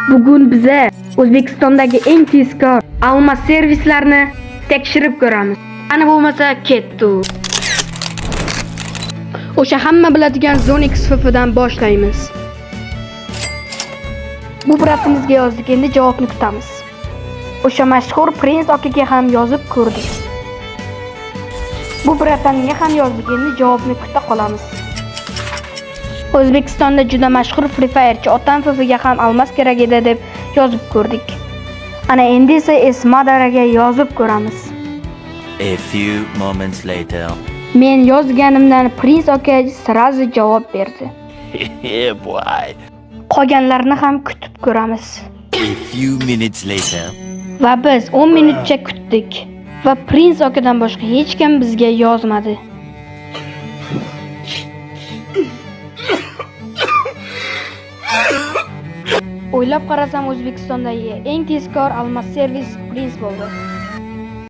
Bugun biza O'zbekistondagi eng tezkor almas servislarni tekshirib ko'ramiz. Ana bo'lmasa ketdi. O'sha hamma biladigan Zonex FFdan boshlaymiz. Bu bratimizga yozdik, endi javobni kutamiz. O'sha mashhur Prince akaga ham yozib ko'rdik. Bu bratanga ham yozdik, endi javobni kuta qolamiz. O'zbekistonda juda mashhur Free Fire'chi Otam FFga ham almas kerak edi deb yozib ko'rdik. Ana endi esa Esmadaraga yozib ko'ramiz. A few moments later. Men yozganimdan Prince aka sразу javob berdi. Yeah, boy. Qolganlarni ham kutib ko'ramiz. A few minutes later. Va biz 10 minutcha kutdik va Prince akadan boshqa hech kim bizga yozmadi. O'ylab qarasam, O'zbekistondagi eng tezkor almas servis Prince bo'ldi.